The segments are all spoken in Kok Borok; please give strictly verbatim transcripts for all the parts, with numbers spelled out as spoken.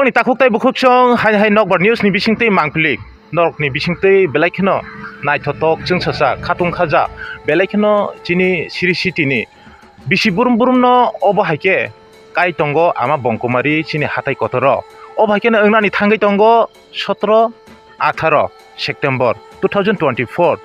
Ani takhuk tai bukhuk song hai hai nokbar news ni bisingtwi mangpili. Norok ni bisingtwi belai kheno naithotok chwngsacha khatung khaja belai kheno chini Siri City ni bisi burum burum no obo hai khe kai tongo ama Bongkumari chini hatai kotor o. Obo hai kheno wngnani thangwi tongo sotro atharo September two thousand twenty-four.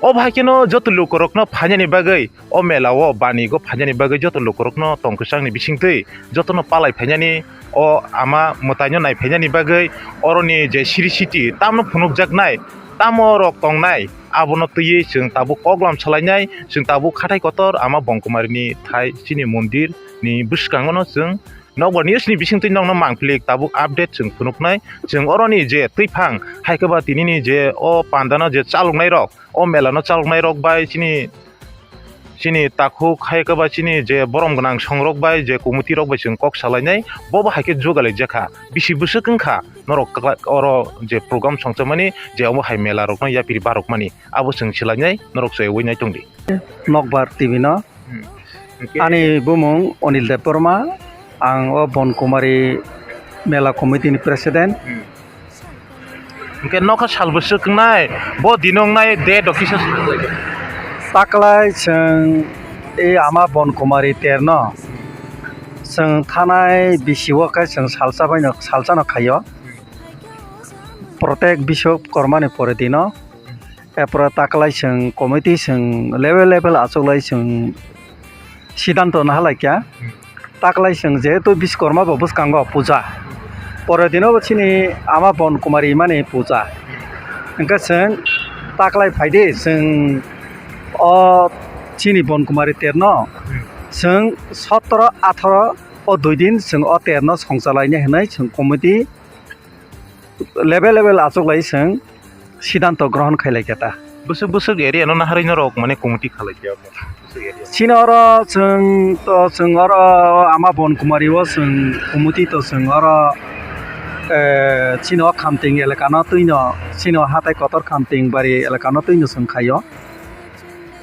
Obo hai kheno joto lukurokno phainani bagwi o mela o banigo phainani bagwi joto lukurokno tongkwchangni bisingtwi jotono palai phainani o ama mwtaino nai phainani bagwi oroni je Siri City tamno phunukjaknai tamo rok tongnai abono twiwi chwng tabuk koklam salainai chwng tabuk hatai kotor ama Bongkumarini thai chini mondir ni bwskango no chwng Nokbar news ni bisingtwi nokno mangpili tabuk update chwng phunuknai. Chwng oroni je twiphang hai khe ba tinini je o pandano je chaloknai rok, o melano chaloknai rok bai chini, chini takhuk hai khe ba chini je borom gwnang songrok bai je committee rok bai chwng kok salainai, bobo hai khe jugalai jakha. Bisi bwswk wngkha norok kla-, oro je program songchomani je omo hai mela rokno yapiri barokmani, abo chwng swlainai norok chayui nai tongdi. Nokbar T V no. Hmm. Hwnkhe ani bumung Onil Debbarma, ang o Bonkumari Mela Committee ni President. Hmm. Hwnkhe nokha sal bwswk wngnai, bo dino wngnai date rok kisa swk. Taklai chwng e ama Bonkumari terno chwng thanai bisi o khe chwng salsa baino, salsa no khaio. Protek Biswak Kormani pore dino. Erpore taklai chwng committee chwng level level achuklai chwng siddhanto naha laikha. Hmm. Taklai chwng jehetu Biswakorma bo bwskango puja. Pore dino bo chini ama Bonkumari mani puja. Hwnkhe chwng taklai phaidi chwng o chini Bonkumari terno chwng sotro atharo o dui din chwng o terno songchalaina hinwi chwng committee level level achuklai chwng siddhanto grohon khailai khe ta. Bwswk bwswk area no naharwi norok mane committee khalai khe omo? Bwswk area? Chini oro chwng to chwng oro ama Bonkumari o chwng committee to chwng oro, eh, chini o Khamting elaka no twino, chini o hatai kotor Khamting bari elaka no twino chwng khaio.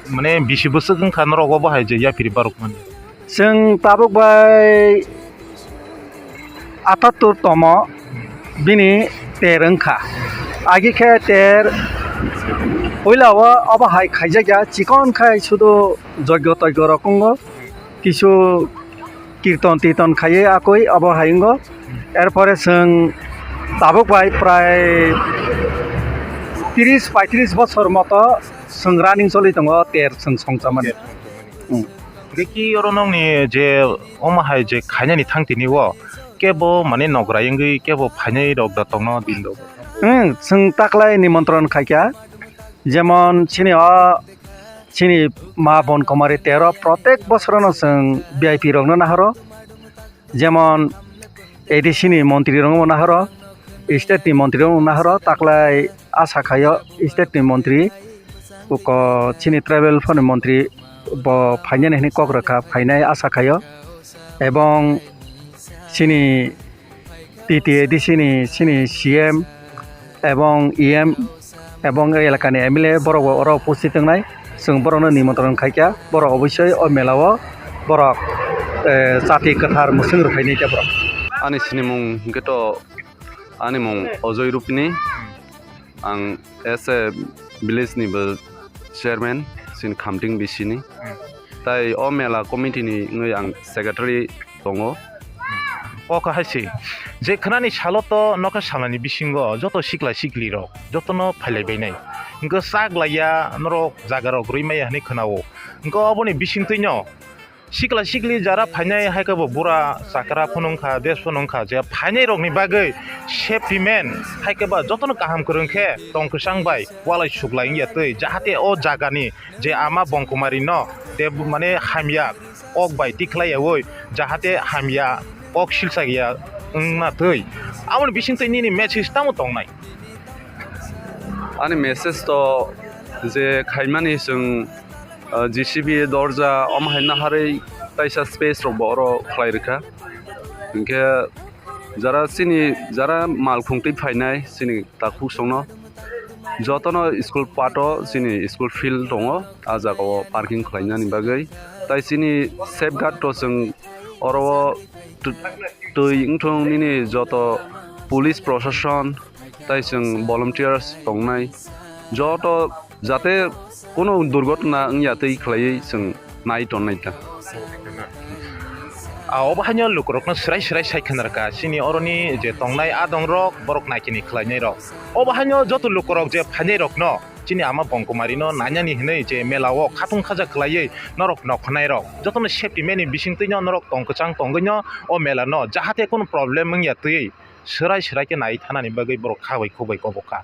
Mane bisi bwswk wngkha norok obo hai je yapiri barokmani? Chwng tabuk bai atattur tomo bini ter wngkha. Agi khe ter puila o obo hai khaijak ya, chikon khai sudu jogyo toigyo rok wngo, kisu kirton tirton khaiwi akoi obo hai wngo. Erpore chwng tabuk bai prai tris paitris bosor moto chwng running choli tongo ter chwng songchamani. Hmm. Hwnkhe ki oro nokni je omo hai je khainani thang tini o kebo mane nograi wngwi kebo phainai rok da tongno din rok. Hmm, chwng taklai nimontron khaikha, jemon chini o chini ma Bonkumari ter o protek bosorono chwng V I P rokno nahoro. Jemon A D C ni montri rokno nahoro, state ni montri rokno nahoro, taklai asa khaio state ni montri, uko chini tribal phone ni montri bo phainani hwnwi kok rwkha, phainai asa khaio, ebong chini T T A D C ni chini C M ebong E M ebong e elakani M L A borok bo oro upasthit wngnai. Chwng borokno nimantron khaikha, borok oboisoi o mela o borok, eh, chati kwthar mwswng rwkhainai khe borok. Ani sinimung hwnkhe to ani mung Ojoi Rupini. Ang as a village ni bo chairman, chini Khamting B C ni. Tai o mela committee ni wngwi ang secretary tongo. O kha hai se, je khwnani salo to nokha salani bisingo joto sikla sikli rok jotono phailai bainai. Hwnkhe chak laiya norok jaga rok rwi maya hwnwi khwnao. Hwnkhe oboni bisingtwino sikla sikli jara phainai hai khe bo bura chakra phano wngkha, desh phano wngkha, je phainai rokni bagwi safety man hai khe ba jotono kaham kwrwng khe tong kwchang bai walai suklai wngya twi, jahate o jagani je ama Bongkumari no de mane hamya kok bai tikhlai yaui, jahate hamya kok silsa ya wngna twi. Aboni bisingtwi nini message tamo tongnai? Ani message to je khaimani chwng, ah, J C B dorja omo hai naharwi taisa space rok bo oro khlai rwkha. Hinkhe jara chini, jara malkhung twi phainai chini takhuk songno jotono school pato chini school field tongo, ah jagao parking khlainani bagwi. Tai chini safeguard to chwng oro o tu-, Twi wngthung nini joto police proshashan tai chwng volunteers tongnai, joto jate kono durghotona wngya twi khlaiwi chwng nai tonnai ta. Ah, obo haino lukurokno swrai swrai sai khna rwkha, chini oroni je tongnai adongrok, borok naikini khlainairok. Obo haino joto lukurok je phainairokno, chini ama Bongkumarino nainani hinwi je mela o khatung khaja khlaiwi norok nokhornairok, jotono safety mani bisingtwino norok tong kwchang tongwino o mela no jahate kono problem wngya twi swrai swrai khe nai thanani bagwi borok kha bai khuk bai kobok kha.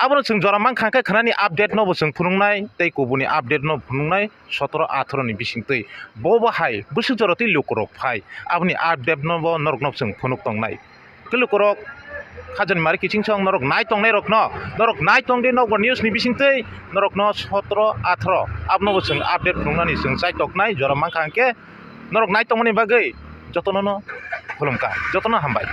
Abono chwng jora mankha khe khwnani update no bo chwng phunuknai tei kubuni update no phunuknai sotoro atharo ni bisingtwi. Bo bo hai bwswk jora twi lukurok phai, aboni update no bo norokno chwng phunuk tongnai. Khe lukurok, Khajani Mari Kiching song norok nai tongnai rokno, norok nai tong di nokbar news ni bisingtwi norokno sotoro atharo abono bo chwng update phunuknani chwng chai toknai jora mankha hwnkhe norok nai tongmani bagwi jotono no khulumkha, jotono hambai.